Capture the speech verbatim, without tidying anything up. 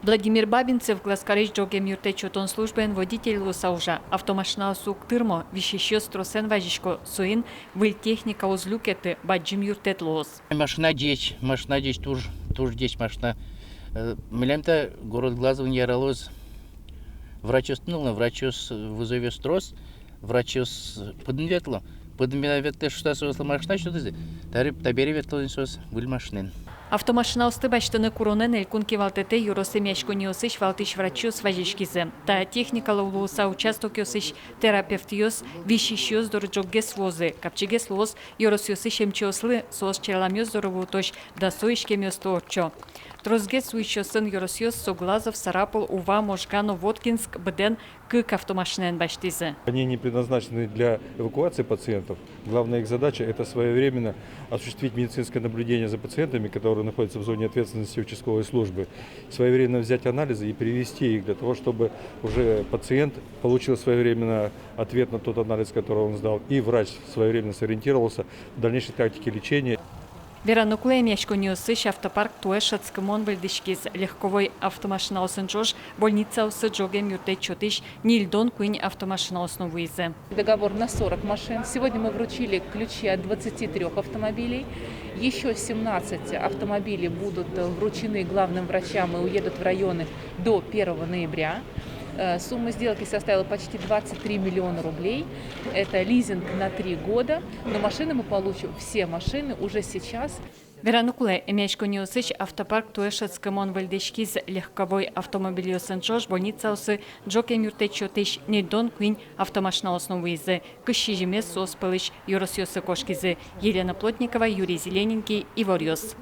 Владимир Бабинцев Глазкарысь ӝоген юрттэт сётон службаын водитель луыса ужа. Автомашинаос уг тырмо, висисьёс тросэн вазисько, соин выль техника уз люкеты, бадӟым юрттэт луоз. Машина ӟеч, машина ӟеч, туж, туж ӟеч машина. Э, милям та город Глазовын яралоз врачъёсты нуылыны, врачъёс, э, вызовъёс трос, врачъёс пыдын ветло. Пыдын ветлэ шуыса соослы машина сётӥзы, табере, табере ветло ини соос выль машинаен. Автомашинаосты басьтыны куронэн элькун кивалтэтэ ёрос эмъяськонниосысь валтӥсь врачъёс вазиськизы. Та техникалы луыса участокъёсысь терапевтъёс висисьёс доры ӝоггес вуозы, капчигес луоз ёросъёсысь эмчиослы, соос черламъёс доры вуытозь дасо иськемъёсты ортчо. Тросгес вуисьёсын ёросъёс со Глазов, Сарапул, Ува, Можга но Воткинск быдэн кык автомашинаен басьтӥзы. Они не предназначены для эвакуации пациентов. Главная их задача — это своевременно осуществить медицинское наблюдение за пациентами, которые находятся в зоне ответственности участковой службы, своевременно взять анализы и привезти их для того, чтобы уже пациент получил своевременно ответ на тот анализ, который он сдал, и врач своевременно сориентировался в дальнейшей тактике лечения. Вераны кулэ, эмъяськонниосысь автопарк туэ шӧдскымон выльдӥськиз. Легковой автомашинаосын ӵош больницаосы ӝоген юрттэт сётӥсь ньыльдон куинь автомашинаос но вуизы. Договор на сорок машин. Сегодня мы вручили ключи от двадцати трёх автомобилей. Ещё семнадцать автомобилей будут вручены главным врачам и уедут в районы до первого ноября. Э, сумма сделки составила почти двадцать три миллиона рублей. Это лизинг на три года. Но машины мы получим, все машины уже сейчас. Вераны кулэ, эмъяськонниосысь автопарк туэ шӧдскымон выльдӥськиз. Легковой автомобильёсын ӵош больницаосы ӝоген юрттэт сётӥсь ньыльдон куинь автомашинаос но вуизы. Кызь сизьымез соос пӧлысь ёросъёсы кошкизы. Елена Плотникова, Юрий Зелененький, «Иворъёс».